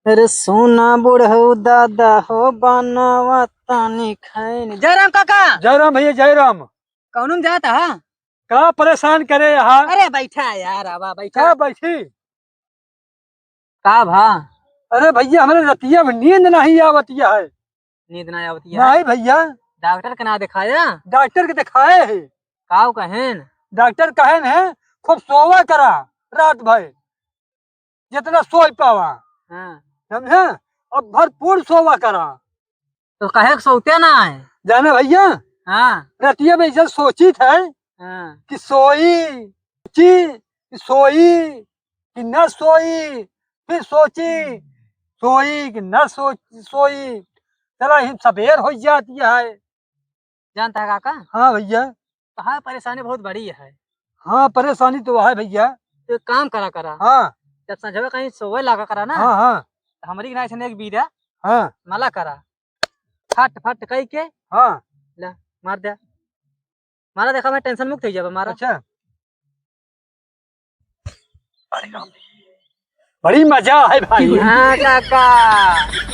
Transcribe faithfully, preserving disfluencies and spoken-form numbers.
अरे सोना बुढ़ऊ दादा हो बनवा तानी खैनी। जय राम काका। जय राम भैया, जय राम। कौनो में जात हा? का परेशान करे हा? अरे बैठा यार, आवा बैठा। का बैठी? का भा? अरे भैया, हमरे रतिया में नींद नहीं आवतिया है। नींद नहीं आवतिया है? नहीं भैया। डॉक्टर के ना दिखाया? डॉक्टर के दिखाए है। काव कहेन? डॉक्टर कहेन है, खूब सोवा करा रात भर, जितना सोई पावा। हाँ। समझे? अब भरपूर सोवा करा। तो काहे के सोते ना है? जाने भैया, हाँ। रतिया में ऐसा सोचित है हाँ। कि सोई, सोची, कि सोई, कि न सोई, फिर सोची, सोई कि न सोच, सोई। चला ही सबेर हो जाती है। जानता है काका? हाँ भैया। तो हाँ, परेशानी बहुत बड़ी है। हाँ, परेशानी तो है भैया। तो एक काम करा करा। हाँ। जब संझवा कहीं सोवे लागा करा ना, हाँ, हाँ। तो हमारी ना ऐसे एक बीरा हाँ। मला करा। फट फट कह के। हाँ। ले, मार दे। मारा देखा, मैं टेंशन मुक्त हो जाबा, मारा। अच्छा। अरे राम। बड़ी मजा है भाई। हाँ काका।